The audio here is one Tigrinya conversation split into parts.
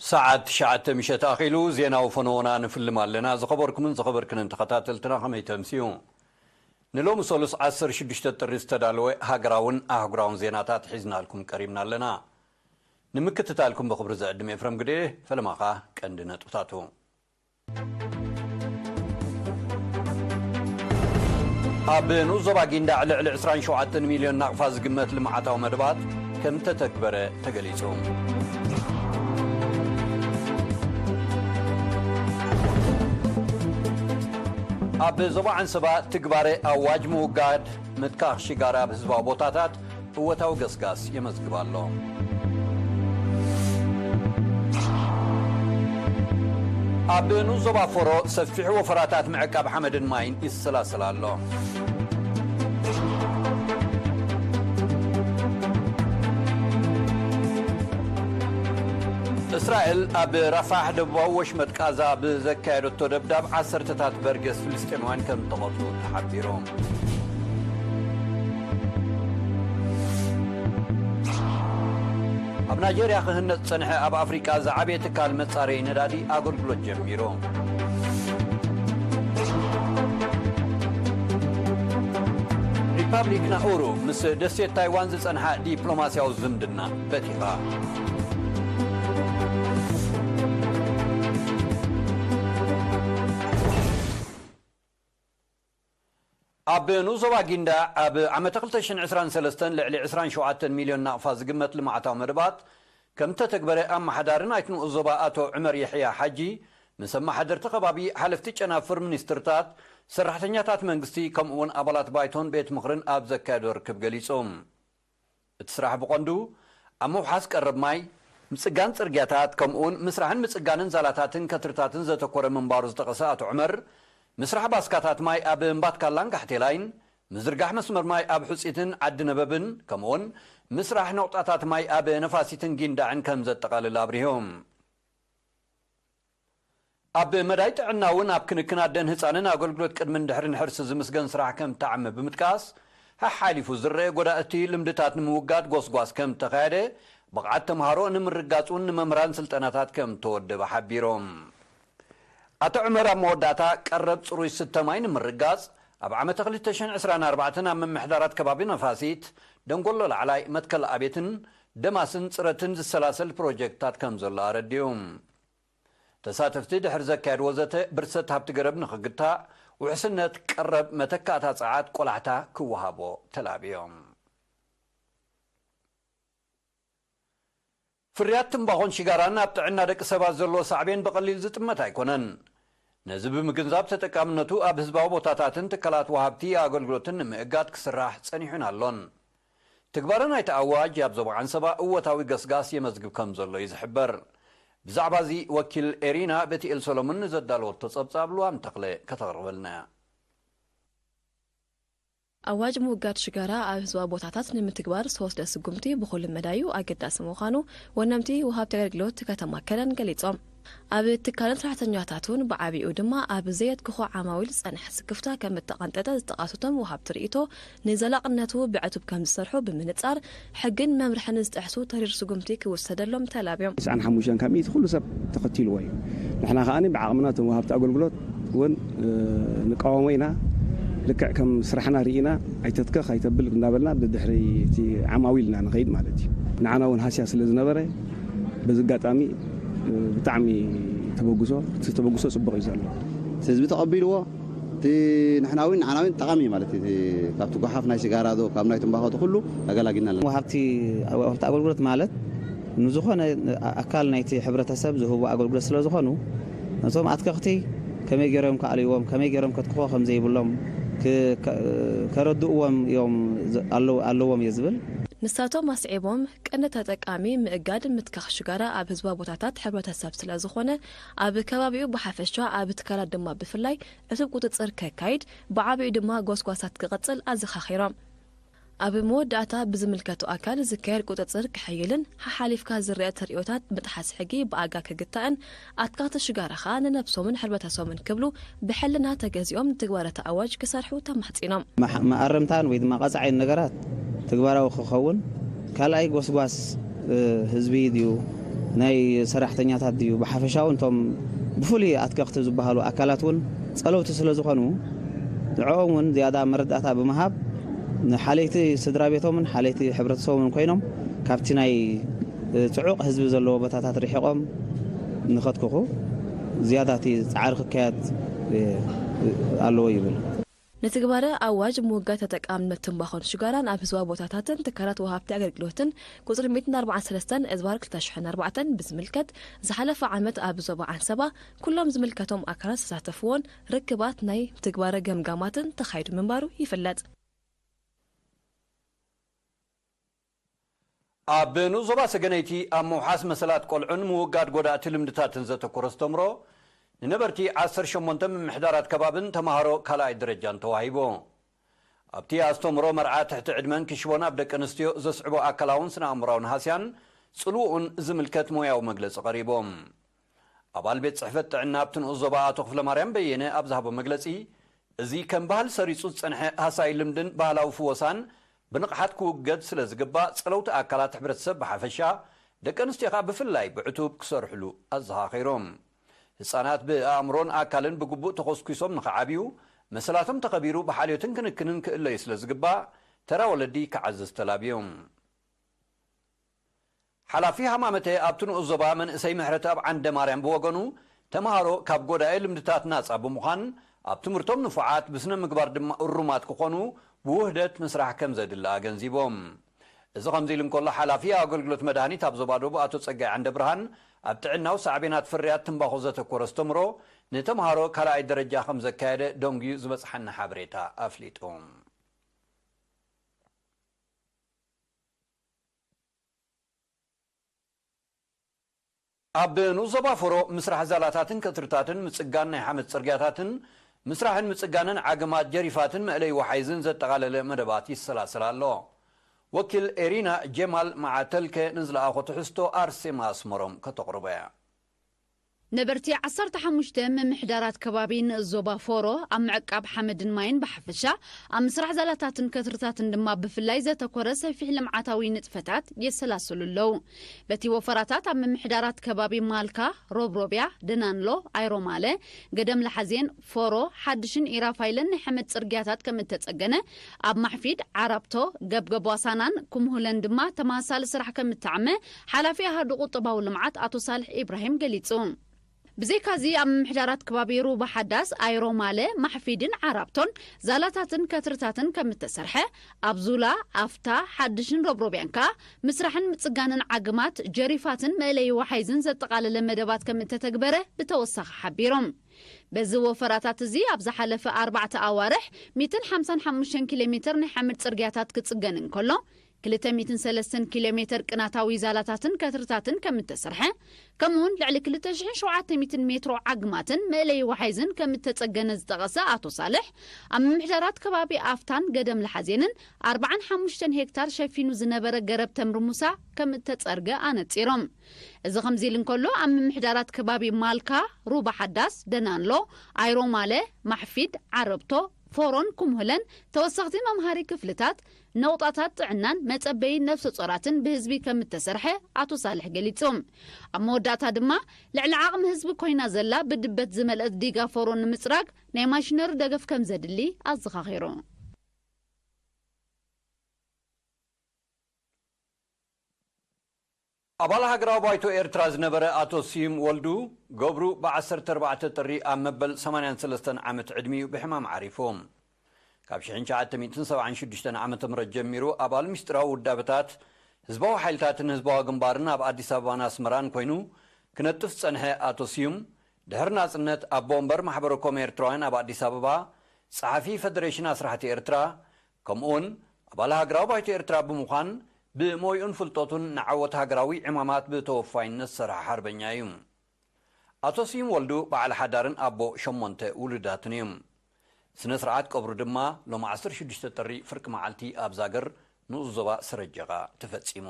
ሰዓት ትሽዓተ ምሸት ኣኺሉ ዜናዊ ፈነወና ንፍልም ኣለና። ዝኸበርኩምን ዝኸበርክንን ተኸታተልትና ከመይ ተምስዩ? ንሎሚ ሰሉስ ዓሰርተ ሽዱሽተ ጥሪ ዝተዳለወ ሃገራውን ኣህጉራውን ዜናታት ሒዝናልኩም ቀሪብና ኣለና። ንምክትታልኩም ብኽብሪ ዘዕድም ኤፍረም ግዴ፣ ፈለማኻ ቀንዲ ነጥብታቱ። ኣብ ንኡስ ዞባ ጊንዳዕ ልዕሊ ዕስራን ሸውዓተን ሚልዮን ናቕፋ ዝግመት ልምዓታዊ መደባት ከም ተተግበረ ተገሊጹ። ኣብ ዞባ ዓንሰባ ትግባረ ኣዋጅ ምውጋድ ምትካኽ ሽጋራ ኣብ ህዝባዊ ቦታታት እወታዊ ገስጋስ የመዝግብ ኣሎ። ኣብ ንኡስ ዞባ ፎሮ ሰፊሕ ወፈራታት ምዕቃብ ሓመድን ማይን ይሰላሰል ኣሎ። እስራኤል ኣብ ራፋሕ ደቡባዊ ወሽመጥ ቃዛ ብዘካየደቶ ደብዳብ ዓሰርተታት በርገስ ፍልስጤማውያን ከም ተቐትሉ ተሓቢሩ። ኣብ ናይጀርያ ክህነጽ ጸንሐ ኣብ ኣፍሪቃ ዝዓበየ ትካል መጻረዪ ነዳዲ ኣገልግሎት ጀሚሩ። ሪፓብሊክ ናኡሩ ምስ ደሴት ታይዋን ዝጸንሓ ዲፕሎማስያዊ ዝምድና በቲኻ። ኣብ ንኡስ ዞባ ጊንዳዕ ኣብ ዓመተ ክልተ ሽሕን ዕስራን ሰለስተን ልዕሊ ዕስራን ሸውዓተን ሚልዮን ናቕፋ ዝግመት ልምዓታዊ መደባት ከም ተተግበረ ኣመሓዳሪ ናይቲ ንኡስ ዞባ ኣቶ ዑመር የሕያ ሓጂ ምስ ኣመሓደርቲ ከባቢ፣ ሓለፍቲ ጨናፍር፣ ሚኒስትርታት፣ ሰራሕተኛታት መንግስቲ ከምኡ እውን ኣባላት ባይቶን ቤት ምኽርን ኣብ ዘካየዶ ርክብ ገሊጹ። እቲ ስራሕ ብቐንዱ ኣብ ምውሓስ ቀረብ ማይ፣ ምጽጋን ጽርግያታት ከምኡውን ምስራሕን ምጽጋንን ዛላታትን ከትርታትን ዘተኮረ ምንባሩ ዝጠቐሰ ኣቶ ዑመር፣ ምስራሕ ባስካታት ማይ ኣብ እምባትካላን ጋሕቴላይን፣ ምዝርጋሕ መስመር ማይ ኣብ ሑጺትን ዓዲ ነበብን ከምኡውን ምስራሕ ነቑጣታት ማይ ኣብ ነፋሲትን ጊንዳዕን ከም ዘጠቓልል ኣብሪሁ። ኣብ መዳይ ጥዕና እውን ኣብ ክንክን ኣደን ህጻንን ኣገልግሎት ቅድምን ድሕርን ሕርሲ ዝምስገን ስራሕ ከም ተዓመ ብምጥቃስ፣ ሓሓሊፉ ዝረአ ጎዳእቲ ልምድታት ንምውጋድ ጎስጓስ ከም ተኻየደ፣ ብቕዓት ተምሃሮ ንምርጋጽ እውን ንመምህራን ስልጠናታት ከም ተወደበ ሓቢሮም። ኣቶ ዑመር ኣብ መወዳእታ ቀረብ ጽሩይ ስተ ማይ ንምርጋጽ፣ ኣብ ዓመተ ክልተ ሽሕን ዕስራን ኣርባዕተን ኣብ ምምሕዳራት ከባቢ ነፋሲት፣ ደንጎሎ ላዕላይ፣ መትከል ኣቤትን ደማስን ጽረትን ዝሰላሰል ፕሮጀክትታት ከም ዘሎ ኣረዲኡ። ተሳተፍቲ ድሕሪ ዘካየድዎ ዘተ፣ ብርሰት ሃብቲ ገረብ ንኽግታእ፣ ውሕስነት ቀረብ መተካእታ ጸዓት ቆላሕታ ክወሃቦ ተላብዮም። ፍርያት ትምባኾን ሽጋራን ኣብ ጥዕና ደቂ ሰባት ዘለዎ ሳዕቤን ብቐሊል ዝጥመት ኣይኮነን። ነዚ ብምግንዛብ፣ ተጠቃምነቱ ኣብ ህዝባዊ ቦታታትን ትካላት ወሃብቲ ኣገልግሎትን ንምእጋድ ክስራሕ ጸኒሑን ኣሎን። ትግባረ ናይቲ ኣዋጅ ኣብ ዞባ ዓንሰባ እወታዊ ገስጋስ የመዝግብ ከም ዘሎ እዩ ዝሕበር። ብዛዕባ እዚ ወኪል ኤሪና ቤትኤል ሰሎሞን ንዘዳለወቶ ጸብጻብ ልዋም ተኽለ ከተቕርበልና እያ። ኣዋጅ ምውጋድ ሽጋራ ኣብ ህዝባዊ ቦታታት ንምትግባር ዝተወስደ ስጉምቲ ብኹሉ መዳዩ ኣገዳሲ ምዃኑ ወነንቲ ወሃብቲ ኣገልግሎት ከተማ ከረን ገሊጾም። ኣብ ትካልን ሰራሕተኛታቱን ብዓቢኡ ድማ ኣብ ዘየትክኾ ዓማዊል ዝጸንሐ ስክፍታ ከም እተቐንጠጠ ዝጠቐሱ እቶም ወሃብቲ ርእይቶ፣ ንዘላቕነቱ ብዕቱብ ከም ዝሰርሑ ብምንጻር፣ ሕግን መምርሕን ዝጥሕሱ ተሪር ስጉምቲ ክውሰደሎም ተላብዮም። ትስዓን ሓሙሽተን ካብ ሚእቲ ኩሉ ሰብ ተኸቲልዎ እዩ። ንሕና ከኣ ብዓቕምና እቶም ወሃብቲ ኣገልግሎት እውን፣ እ፣ ንቃወሞ ኢና። ልክዕ ከም ስራሕና ርኢና፣ ኣይተትከኽ ኣይተብል እንዳበልና ብድሕሪ እቲ ዓማዊል ኢና ንኸይድ ማለት እዩ። ንዓና እውን ሃስያ ስለ ዝነበረ፣ በዚ ኣጋጣሚ፣ እ፣ ብጣዕሚ ተበግሶ፣ እቲ ተበግሶ ጽቡቕ እዩ ዘሎ። እቲ ህዝቢ ተቐቢልዎ፣ እቲ ንሕና እውን ንዓና እውን ጠቓሚ እዩ ማለት እዩ። እቲ ካብቲ ጓሓፍ ናይ ሲጋራ ዶ፣ ካብ ናይ ትምባኾ፣ እቲ ኩሉ ኣገላጊልና ኣለና። ወሃብቲ፣ ወሃብቲ ኣገልግሎት ማለት ንዝኾነ ኣካል ናይቲ ሕብረተሰብ ዝህቡ ኣገልግሎት ስለ ዝኾኑ፣ ነቶም ኣትከኽቲ ከመይ ገይሮም ክኣልይዎም፣ ከመይ ገይሮም ከትክኾ ከም ዘይብሎም ክ-፣ ከ-፣ ከረድእዎም እዮም ዝ-፣ ኣለዎ፣ ኣለዎም እየ ዝብል። ንሳቶም ኣስዒቦም፣ ቀንዲ ተጠቃሚ ምእጋድ ምትካኽ ሽጋራ ኣብ ህዝባዊ ቦታታት ሕብረተሰብ ስለ ዝኾነ፣ ኣብ ከባቢኡ ብሓፈሻ፣ ኣብ ትካላት ድማ ብፍላይ ዕቱብ ቁጽጽር ከካይድ፣ ብዓቢኡ ድማ ጎስጓሳት ክቐጽል ኣዘኻኺሮም። ኣብ መወዳእታ ብዝምልከቶ ኣካል ዝካየድ ቁጽጽር ክሕይልን ሓሓሊፍካ ዝረአ ተርእዮታት ምጥሓስ ሕጊ ብኣጋ ክግታእን ኣትካኽቲ ሽጋራ ኸኣ ንነብሶምን ሕብረተሰቦምን ክብሉ ብሕልና ተገዚኦም ንትግባረ እቲ ኣዋጅ ክሰርሑ ተማሕጺኖም። መሓ-፣ መኣረምታን ወይ ድማ ቀጻዒን ነገራት ተግባራዊ ክኸውን ካልኣይ ጎስጓስ፣ እ፣ ህዝቢ ድዩ ናይ ሰራሕተኛታት ድዩ፣ ብሓፈሻ እውን እቶም ብፍሉይ ኣትከኽቲ ዝበሃሉ ኣካላት እውን ጸለውቲ ስለ ዝኾኑ፣ ንዕኦም እውን ዝያዳ መረዳእታ ብምሃብ፣ ንሓለይቲ ስድራ ቤቶምን ሓለይቲ ሕብረተሰቦምን ኮይኖም፣ ካብቲ ናይ ጽዑቕ ህዝቢ ዘለዎ ቦታታት ርሒቖም ንኸትክኹ ዝያዳ እቲ ጻዕሪ ክካየድ ኣለዎ ይብል። ንትግባረ ኣዋጅ ምውጋድ ተጠቃምነት ትምባኾን ሽጋራን ኣብ ህዝባዊ ቦታታትን ትካላት ወሃብቲ ኣገልግሎትን ቁጽሪ ሚእትን ኣርባዓን ሰለስተን እዝባር ክልተ ሽሕን ኣርባዕተን ብዝምልከት፣ ዝሓለፈ ዓመት ኣብ ዞባ ዓንሰባ ኩሎም ዝምልከቶም ኣካላት ዝተሳተፍዎን ርክባት ናይ ትግባረ ገምጋማትን ተኻይዱ ምንባሩ ይፍለጥ። ኣብ ንኡስ ዞባ ሰገነይቲ ኣብ ምውሓስ መሰላት ቆልዑን ምውጋድ ጎዳእቲ ልምድታትን ዘተኮረ ኣስተምሮ ንነበርቲ ዓሰርተ ሸሞንተ ምምሕዳራት ከባብን ተምሃሮ ካልኣይ ደረጃን ተዋሂቡ። ኣብቲ ኣስተምሮ መርዓ ትሕቲ ዕድመን ክሽቦን ኣብ ደቂ ኣንስትዮ ዘስዕቦ ኣካላውን ስነ ኣእምራውን ሃስያን ጽልውኡን ዝምልከት ሞያዊ መግለጺ ቀሪቦም። ኣባል ቤት ጽሕፈት ጥዕና ኣብቲ ንኡስ ዞባ ኣቶ ክፍለ ማርያም በየነ ኣብ ዝሃቦ መግለጺ፣ እዚ ከም ባህል ሰሪጹ ዝጸንሐ ሃሳይ ልምድን ባህላዊ ፍወሳን ብንቕሓት ክውገድ ስለ ዝግባእ፣ ጸለውቲ ኣካላት ሕብረተሰብ ብሓፈሻ፣ ደቂ ኣንስትዮ ከኣ ብፍላይ ብዕቱብ ክሰርሕሉ ኣዘኻኺሮም። ህጻናት ብኣእምሮን ኣካልን ብግቡእ ተኾስኲሶም ንኽዓብዩ፣ መሰላቶም ተኸቢሩ ብሓልዮትን ክንክንን ክእለዩ ስለ ዝግባእ፣ ተራ ወለዲ ክዓዝዝ ተላብዮም። ሓላፊ ሃማመተ ኣብቲ ንኡስ ዞባ መንእሰይ ምሕረተኣብ ዓንደ ማርያም ብወገኑ፣ ተምሃሮ ካብ ጎዳኢ ልምድታት ናጻ ብምዃን፣ ኣብ ትምህርቶም ንፉዓት፣ ብስነ ምግባር ድማ እሩማት ክኾኑ ብውህደት ምስራሕ ከም ዘድሊ ኣገንዚቦም። እዚ ከምዚ ኢሉ እንከሎ፣ ሓላፊ ኣገልግሎት መድሃኒት ኣብ ዞባ ደቡብ ኣቶ ጸጋይ ዓንደ ብርሃን፣ ኣብ ጥዕናዊ ሳዕቤናት ፍርያት ትምባኾ ዘተኮረ ኣስተምሮ ንተምሃሮ ካልኣይ ደረጃ ከም ዘካየደ ደንጉዩ ዝበጽሓና ሓበሬታ ኣፍሊጡ። ኣብ ንኡስ ዞባ ፎሮ ምስራሕ ዛላታትን ከትርታትን፣ ምጽጋን ናይ ሓመድ ጽርግያታትን ምስራሕን ምጽጋንን ዓግማት ጀሪፋትን መእለይ ወሓይዝን ዘጠቓለለ መደባት ይሰላሰል ኣሎ። ወኪል ኤሪና ጀማል መዓተልከ ንዝለኣኾ ትሕዝቶ ኣርሴማ ኣስመሮም ከተቕርቦ እያ። ነበርቲ ዓሰርተ ሓሙሽተ ምምሕዳራት ከባቢ ንኡስ ዞባ ፎሮ ኣብ ምዕቃብ ሓመድን ማይን ብሓፈሻ፣ ኣብ ምስራሕ ዛላታትን ከትርታትን ድማ ብፍላይ ዘተኮረ ሰፊሕ ልምዓታዊ ንጥፈታት የሰላስሉ ኣለዉ። በቲ ወፈራታት ኣብ ምምሕዳራት ከባቢ ማልካ፣ ሮብሮብያ፣ ደናንሎ፣ ኣይሮማለ፣ ገደም ለሓዜን፣ ፎሮ፣ ሓድሽን ኢራፋይለን ናይ ሓመድ ጽርግያታት ከም እተጸገነ፣ ኣብ ማሕፊድ፣ ዓራብቶ፣ ገብገብ ዋሳናን ኩምሁለን ድማ ተመሳሳሊ ስራሕ ከም እተዓመ ሓላፊ ኣሃዱ ቁጠባዊ ልምዓት ኣቶ ሳልሕ ኢብራሂም ገሊጹ። ብዘይካዚ ኣብ ምምሕዳራት ከባቢ ሩባ ሓዳስ፣ ኣይሮማለ፣ ማሕፊድን ዓራብቶን ዛላታትን ከትርታትን ከም እተሰርሐ፣ ኣብ ዙላ፣ ኣፍታ፣ ሓድሽን ሮብሮብያን ከኣ ምስራሕን ምጽጋንን ዓግማት፣ ጀሪፋትን መእለዪ ወሓይዝን ዘጠቓለለ መደባት ከም እተተግበረ ብተወሳኺ ሓቢሮም። በዚ ወፈራታት እዚ ኣብ ዝሓለፈ ኣርባዕተ ኣዋርሕ ሚእትን ሓምሳን ሓሙሽተን ኪሎ ሜትር ናይ ሓመድ ጽርግያታት ክጽገን እንከሎ፣ ክልተ ሚእትን ሰለስተን ኪሎ ሜትር ቅናታዊ ዛላታትን ከትርታትን ከም እተሰርሐ፣ ከምኡውን ልዕሊ ክልተ ሽሕን ሸውዓተ ሚእትን ሜትሮ ዓግማትን መእለዪ ወሓይዝን ከም እተጸገነ ዝጠቐሰ ኣቶ ሳልሕ፣ ኣብ ምምሕዳራት ከባቢ ኣፍታን ገደም ለሓዜንን ኣርባዓን ሓሙሽተን ሄክታር ሸፊኑ ዝነበረ ገረብ ተምሪ ሙሳ ከም እተጸርገ ኣነጺሮም። እዚ ከምዚ ኢሉ እንከሎ፣ ኣብ ምምሕዳራት ከባቢ ማልካ፣ ሩባ ሓዳስ፣ ደናንሎ፣ ኣይሮማለ፣ ማሕፊድ፣ ዓረብቶ፣ ፎሮን ኩምሁለን ተወሰኽቲ መምሃሪ ክፍልታት፣ ነቑጣታት ጥዕናን መጸበዪ ነፍሰ ጾራትን ብህዝቢ ከም እተሰርሐ ኣቶ ሳልሕ ገሊጹ። ኣብ መወዳእታ ድማ፣ ልዕሊ ዓቕሚ ህዝቢ ኮይና ዘላ ብድበት ዝመልአት ዲጋ ፎሮ ንምጽራግ ናይ ማሽነሪ ደገፍ ከም ዘድሊ ኣዘኻኺሩ። ኣባል ሃገራዊ ባይቶ ኤርትራ ዝነበረ ኣቶ ስዩም ወልዱ ገብሩ ብ ዓሰርተ ኣርባዕተ ጥሪ ኣብ መበል ሰማንያን ሰለስተን ዓመት ዕድሚኡ ብሕማም ዓሪፉ። ካብ ሽሕን ትሽዓተ ሚእትን ሰብዓን ሽዱሽተን ዓመተ ምህረት ጀሚሩ ኣባል ምስጢራዊ ውዳበታት ህዝባዊ ሓይልታትን ህዝባዊ ግንባርን ኣብ ኣዲስ ኣበባን ኣስመራን ኮይኑ ክነጥፍ ዝጸንሐ ኣቶ ስዩም፣ ድሕሪ ናጽነት ኣቦ ወንበር ማሕበረ ኮም ኤርትራውያን ኣብ ኣዲስ ኣበባ፣ ጸሓፊ ፈደሬሽን ኣስራሕቲ ኤርትራ፣ ከምኡውን ኣባል ሃገራዊ ባይቶ ኤርትራ ብምዃን ብሞይኡን ፍልጠቱን ንዓወት ሃገራዊ ዕማማት ብተወፋይነት ዝሰርሐ ሓርበኛ እዩ። ኣቶ ስዩም ወልዱ በዓል ሓዳርን ኣቦ ሸሞንተ ውሉዳትን እዩ። ስነ ስርዓት ቀብሩ ድማ ሎም ዓሰርተ ሽዱሽተ ጥሪ ፍርቂ መዓልቲ ኣብ ዛገር ንኡስ ዞባ ሰረጀቓ ተፈጺሙ።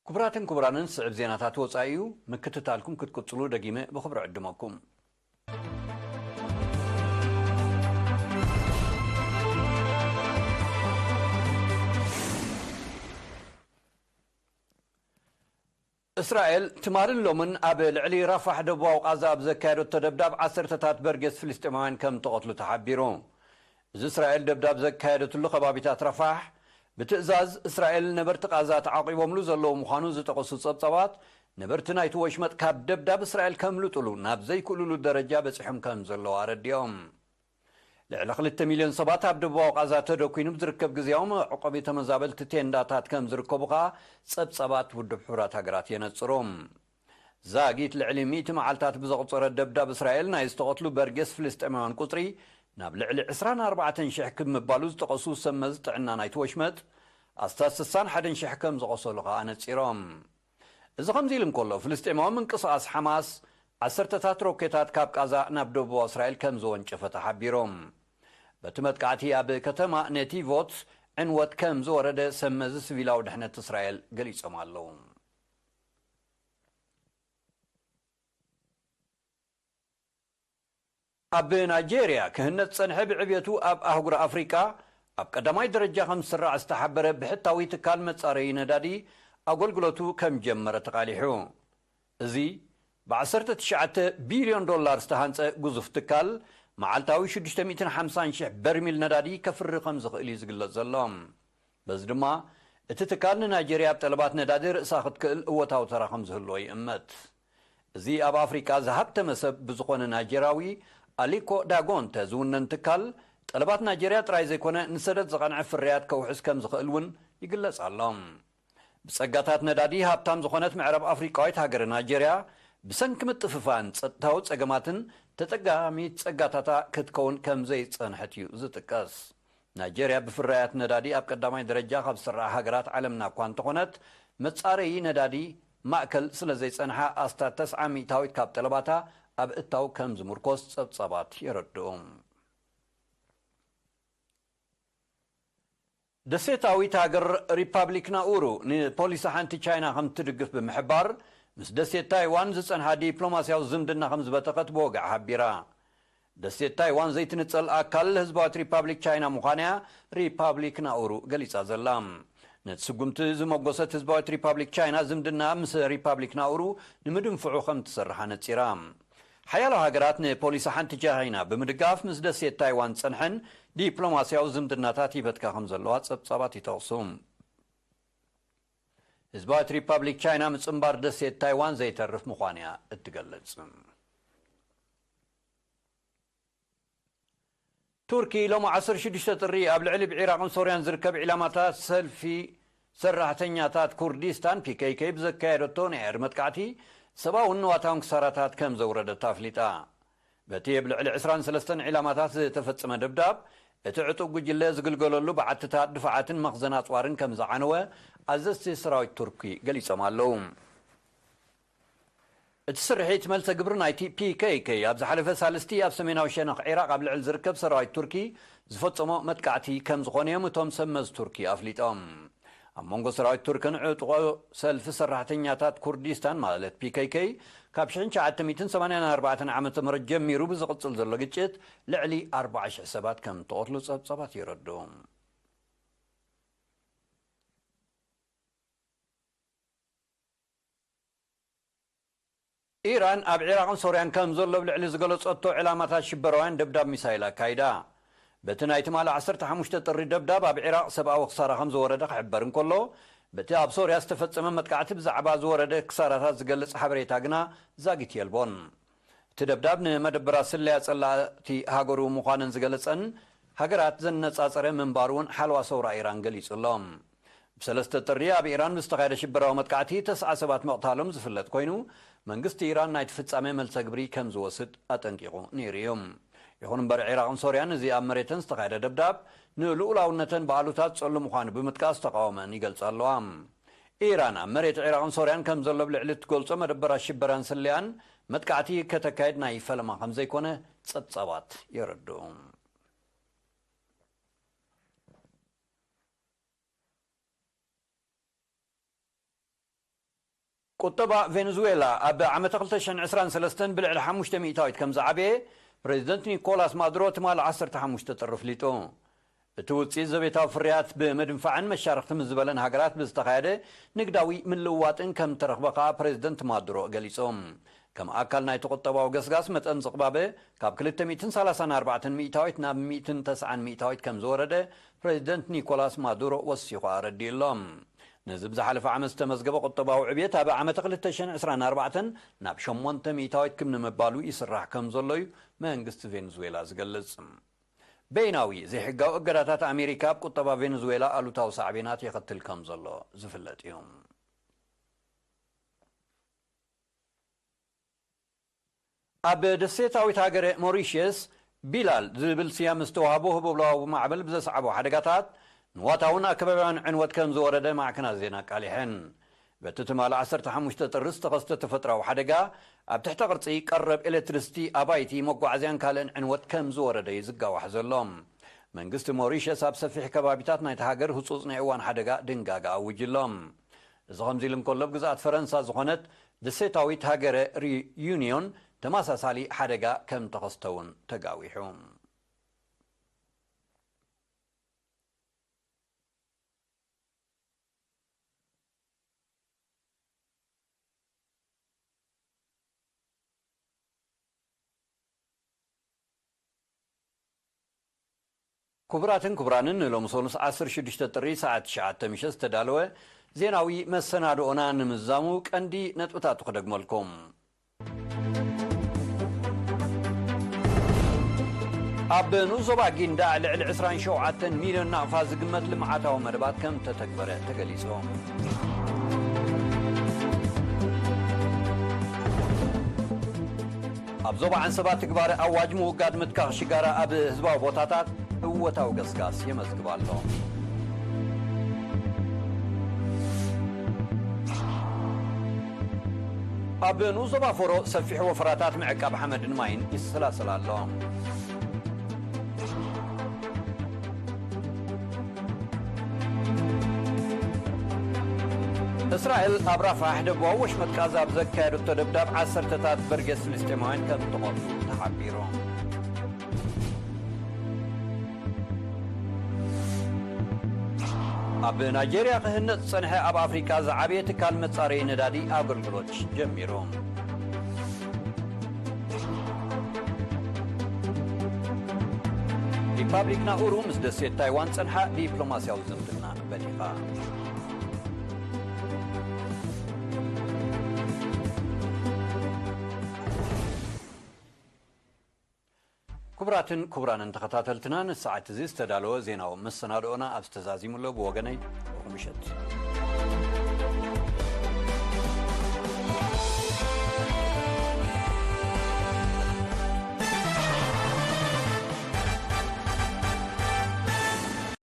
ክቡራትን ክቡራንን፣ ስዕብ ዜናታት ወጻኢ እዩ። ምክትታልኩም ክትቅጽሉ ደጊመ ብኽብሪ ዕድመኩም። እስራኤል ትማልን ሎምን ኣብ ልዕሊ ራፋሕ ደቡባዊ ቃዛ ኣብ ዘካየደቶ ደብዳብ ዓሰርተታት በርጌስ ፍልስጤማውያን ከም ተቐትሉ ተሓቢሩ። እዚ እስራኤል ደብዳብ ዘካየደትሉ ከባቢታት ራፋሕ ብትእዛዝ እስራኤል ነበርቲ ቃዛ ተዓቂቦምሉ ዘለዉ ምዃኑ ዝጠቐሱ ጸብጻባት፣ ነበርቲ ናይቲ ወሽመጥ ካብ ደብዳብ እስራኤል ከምልጡሉ ናብ ዘይክእሉሉ ደረጃ በጺሖም ከም ዘለዉ ኣረዲኦም። ልዕሊ ክልተ ሚልዮን ሰባት ኣብ ደቡባዊ ቃዛ ተደኲኑ ብዝርከብ ግዝያዊ መዕቆቢ ተመዛበልቲ ቴንዳታት ከም ዝርከቡ ከኣ ጸብጻባት ውድብ ሕቡራት ሃገራት የነጽሩ። ዛጊት ልዕሊ ሚእቲ መዓልታት ብዘቑጸረ ደብዳብ እስራኤል ናይ ዝተቐትሉ በርጌስ ፍልስጤማውያን ቁጽሪ ናብ ልዕሊ ዕስራን ኣርባዕተን ሽሕ ክብ ምባሉ ዝጠቐሱ ሰብ መዚ ጥዕና ናይቲ ወሽመጥ፣ ኣስታት ስሳን ሓደን ሽሕ ከም ዝቖሰሉ ከኣ ኣነጺሮም። እዚ ከምዚ ኢሉ እንከሎ፣ ፍልስጤማዊ ምንቅስቓስ ሓማስ ዓሰርተታት ሮኬታት ካብ ቃዛ ናብ ደቡባዊ እስራኤል ከም ዘወንጨፈ ተሓቢሩ። በቲ መጥቃዕቲ ኣብ ከተማ ነቲቮት ዕንወት ከም ዝወረደ ሰብ መዚ ሲቪላዊ ድሕነት እስራኤል ገሊጾም ኣለዉ። ኣብ ናይጄርያ ክህነጽ ጸንሐ ብዕብየቱ ኣብ ኣህጉር ኣፍሪቃ ኣብ ቀዳማይ ደረጃ ከም ዝስራዕ ዝተሓበረ ብሕታዊ ትካል መጻረዪ ነዳዲ ኣገልግሎቱ ከም ጀመረ ተቓሊሑ። እዚ ብ ዓሰርተ ትሽዓተ ቢልዮን ዶላር ዝተሃንጸ ግዙፍ ትካል፣ መዓልታዊ ሽዱሽተ ሚእትን ሓምሳን ሽሕ በርሚል ነዳዲ ከፍሪ ከም ዝኽእል እዩ ዝግለጽ ዘሎ። በዚ ድማ፣ እቲ ትካል ንናይጄርያ ኣብ ጠለባት ነዳዲ ርእሳ ክትክእል እወታዊ ተራ ከም ዝህልዎ ይእመት። እዚ ኣብ ኣፍሪቃ ዝሃብተመ ሰብ ብዝኾነ ናይጄርያዊ ኣሊኮ ዳጎንተ ዝውነን ትካል፣ ጠለባት ናይጄርያ ጥራይ ዘይኮነ፣ ንሰደድ ዝቐንዐ ፍርያት ከውሕስ ከም ዝኽእል እውን ይግለጽ ኣሎ። ብጸጋታት ነዳዲ ሃብታም ዝኾነት ምዕራብ ኣፍሪቃዊት ሃገር ናይጄርያ፣ ብሰንኪ ምጥፍፋን ጸጥታዊ ጸገማትን ተጠቃሚት ጸጋታታ ክትከውን ከም ዘይጸንሐት እዩ ዝጥቀስ። ናይጄርያ ብፍርያት ነዳዲ ኣብ ቀዳማይ ደረጃ ካብ ዝስርዓ ሃገራት ዓለምና እኳ እንተኾነት፣ መጻረዪ ነዳዲ ማእከል ስለ ዘይጸንሓ፣ ኣስታት ተስዓ ሚእታዊት ካብ ጠለባታ ኣብ እታው ከም ዝምርኮስ ጸብጻባት የረድኡ። ደሴታዊት ሃገር ሪፓብሊክ ናኡሩ ንፖሊሲ ሓንቲ ቻይና ከም ትድግፍ ብምሕባር፣ ምስ ደሴት ታይዋን ዝጸንሓ ዲፕሎማስያዊ ዝምድና ከም ዝበተኸት ብወግዒ ሓቢራ። ደሴት ታይዋን ዘይትንጸል ኣካል ህዝባዊት ሪፓብሊክ ቻይና ምዃና እያ ሪፓብሊክ ናኡሩ ገሊጻ ዘላ። ነቲ ስጉምቲ ዝመጎሰት ህዝባዊት ሪፓብሊክ ቻይና፣ ዝምድና ምስ ሪፓብሊክ ናኡሩ ንምድንፍዑ ከም ትሰርሕ ኣነጺራ። ሓያሎ ሃገራት ንፖሊሲ ሓንቲ ቻይና ብምድጋፍ፣ ምስ ደሴት ታይዋን ዝጸንሐን ዲፕሎማስያዊ ዝምድናታት ይበትካ ከም ዘለዋ ጸብጻባት ይጠቕሱ። ህዝባዊት ሪፓብሊክ ቻይና ምጽንባር ደሴት ታይዋን ዘይተርፍ ምዃኑ እያ እትገልጽ። ቱርኪ ሎሚ ዓሰርተ ሽዱሽተ ጥሪ ኣብ ልዕሊ ብዒራቕን ሶርያን ዝርከብ ዒላማታት ሰልፊ ሰራሕተኛታት ኩርዲስታን፣ ፒ ኬ ኬ፣ ብዘካየደቶ ናይ ኣየር መጥቃዕቲ ሰብኣውን ንዋታውን ክሳራታት ከም ዘውረደት ኣፍሊጣ። በቲ ኣብ ልዕሊ ዕስራን ሰለስተን ዒላማታት ዝተፈጸመ ደብዳብ፣ እቲ ዕጡቕ ጉጅለ ዝግልገለሉ በዓትታት ድፋዓትን መኽዘን ኣጽዋርን ከም ዝዓነወ ኣዘዝቲ ሰራዊት ቱርኪ ገሊጾም ኣለዉ። እቲ ስርሒት መልሰ ግብሪ ናይቲ ፒ ኬ ኬ ኣብ ዝሓለፈ ሳልስቲ ኣብ ሰሜናዊ ሸነኽ ዒራቕ ኣብ ልዕሊ ዝርከብ ሰራዊት ቱርኪ ዝፈጸሞ መጥቃዕቲ ከም ዝኾነ እዮም እቶም ሰብ መዚ ቱርኪ ኣፍሊጦም። ኣብ መንጎ ሰራዊት ቱርክን ዕጡቕ ሰልፊ ሰራሕተኛታት ኩርዲስታን ማለት ፒ ኬ ኬ ካብ ሽሕን ትሽዓተ ሚእትን ሰማንያን ኣርባዕተን ዓመተ ምህረት ጀሚሩ ብዝቕጽል ዘሎ ግጭት ልዕሊ ኣርባዓ ሽሕ ሰባት ከም እተቐትሉ ጸብጻባት የረድኡ። ኢራን ኣብ ዒራቕን ሶርያን ከም ዘሎ ኣብ ልዕሊ ዝገለጸቶ ዕላማታት ሽበራውያን ደብዳብ ሚሳይል ኣካይዳ። በቲ ናይ ትማሊ ዓሰርተ ሓሙሽተ ጥሪ ደብዳብ ኣብ ዒራቕ ሰብኣዊ ክሳራ ከም ዝወረደ ክሕበር እንከሎ፣ በቲ ኣብ ሶርያ ዝተፈጸመ መጥቃዕቲ ብዛዕባ ዝወረደ ክሳራታት ዝገልጽ ሓበሬታ ግና ዛጊት የልቦን። እቲ ደብዳብ ንመደበራት ስለያ ጸላእቲ ሃገሩ ምዃነን ዝገለጸን ሃገራት ዘነጻጸረ ምንባሩ እውን ሓለዋ ሰውራ ኢራን ገሊጹ ኣሎ። ብሰለስተ ጥሪ ኣብ ኢራን ብዝተኻየደ ሽበራዊ መጥቃዕቲ ተስዓ ሰባት ምቕታሎም ዝፍለጥ ኮይኑ፣ መንግስቲ ኢራን ናይቲ ፍጻሜ መልሰ ግብሪ ከም ዝወስድ ኣጠንቂቑ ነይሩ እዩ። ይኹን እምበር፣ ዒራቕን ሶርያን እዚ ኣብ መሬተን ዝተኻየደ ደብዳብ ንልኡላውነተን ብኣሉታ ዝጸሉ ምዃኑ ብምጥቃስ ተቓውመን ይገልጻ ኣለዋ። ኢራን ኣብ መሬት ዒራቕን ሶርያን ከም ዘሎ ኣብ ልዕሊ እትገልጾ መደበራት ሽበራን ስለያን መጥቃዕቲ ከተካይድ ናይ ፈለማ ከም ዘይኮነ ጸብጻባት የረድኡ። ቁጠባ ቬኔዙዌላ ኣብ ዓመተ ክልተ ሽሕን ዕስራን ሰለስተን ብልዕሊ ሓሙሽተ ሚእታዊት ከም ዝዓበየ ፕሬዚደንት ኒኮላስ ማዱሮ ትማሊ ዓሰርተ ሓሙሽተ ጥሪ ኣፍሊጡ። እቲ ውፅኢት ዘቤታዊ ፍርያት ብምድንፋዕን መሻርኽቲ ምስ ዝበለን ሃገራት ብዝተኻየደ ንግዳዊ ምልውዋጥን ከም ተረኽበ ከኣ ፕሬዝደንት ማዱሮ ገሊጾም። ከም ኣካል ናይቲ ቁጠባዊ ገስጋስ መጠን ዝቕባበ ካብ ክልተ ሚእትን ሰላሳን ኣርባዕተን ሚእታዊት ናብ ሚእትን ተስዓን ሚእታዊት ከም ዝወረደ ፕሬዝደንት ኒኮላስ ማዱሮ ወሲኹ ኣረዲእሎም። ነዚ ብዝሓለፈ ዓመት ዝተመዝገበ ቁጠባዊ ዕብየት ኣብ ዓመተ ክልተ ሽሕን ዕስራን ኣርባዕተን ናብ ሸሞንተ ሚእታዊት ክም ንምባሉ ይስራሕ ከም ዘሎ እዩ መንግስቲ ቬንዙዌላ ዝገልጽ። በይናዊ ዘይሕጋዊ እገዳታት ኣሜሪካ ኣብ ቁጠባ ቬንዙዌላ ኣሉታዊ ሳዕቤናት የኸትል ከም ዘሎ ዝፍለጥ እዩ። ኣብ ደሴታዊት ሃገረ ሞሪሽየስ ቢላል ዝብል ስያመ ዝተዋህቦ ህቦብላዊ ማዕበል ብዘስዓቦ ሓደጋታት ንዋታውን ኣከባቢያውን ዕንወት ከም ዝወረደ ማዕከናት ዜና ኣቃሊሐን። በቲ ትማሊ ዓሰርተ ሓሙሽተ ጥሪ ዝተኸስተ ተፈጥራዊ ሓደጋ ኣብ ትሕተ ቅርጺ ቀረብ ኤሌክትሪሲቲ ኣባይቲ መጓዓዝያን ካልእን ዕንወት ከም ዝወረደ እዩ ዝጋዋሕ ዘሎ። መንግስቲ ሞሪሸስ ኣብ ሰፊሕ ከባቢታት ናይቲ ሃገር ህጹጽ ናይ እዋን ሓደጋ ድንጋጋ ኣውጅ ኣሎ። እዚ ከምዚ ኢሉ እንከሎ ብግዝኣት ፈረንሳ ዝኾነት ደሴታዊት ሃገረ ሪዩኒዮን ተመሳሳሊ ሓደጋ ከም ተኸስተ እውን ተጋዊሑ። ክቡራትን ክቡራንን ንሎሚ ሰሉስ ዓሰርተ ሽዱሽተ ጥሪ ሰዓት ትሽዓተ ምሸት ዝተዳለወ ዜናዊ መሰናድኦና ንምዛሙ ቀንዲ ነጥብታቱ ክደግመልኩም። ኣብ ንኡስ ዞባ ጊንዳዕ ልዕሊ ዕስራን ሸውዓተን ሚልዮን ናቕፋ ዝግመት ልምዓታዊ መደባት ከም ተተግበረ ተገሊጹ። ኣብ ዞባ ዓንሰባ ትግባረ ኣዋጅ ምውጋድ ምትካኽ ሽጋራ ኣብ ህዝባዊ ቦታታት እወታዊ ገስጋስ የመዝግብ ኣሎ። ኣብ ንኡስ ዞባ ፎሮ ሰፊሕ ወፈራታት ምዕቃብ ሓመድን ማይን ይሰላሰል ኣሎ። እስራኤል ኣብ ራፋሕ ደቡባዊ ወሽመጥ ቃዛ ኣብ ዘካየደቶ ደብዳብ ዓሰርተታት በርጌስ ፍልስጤማውያን ከም ተቐትሉ ተሓቢሩ። ኣብ ናይጄርያ ክህነጽ ዝጸንሐ ኣብ ኣፍሪቃ ዝዓበየ ትካል መጻረዪ ነዳዲ ኣገልግሎት ጀሚሩ። ሪፓብሊክ ናኡሩ ምስ ደሴት ታይዋን ጸንሓ ዲፕሎማስያዊ ዝምድና በቲኻ። ክቡራትን ክቡራንን ተኸታተልትና፣ ንሰዓት እዚ ዝተዳለወ ዜናዊ መሰናድኦና ኣብዚ ተዛዚሙ ኣሎ። ብወገነይ፣ ርሑቕ ምሸት።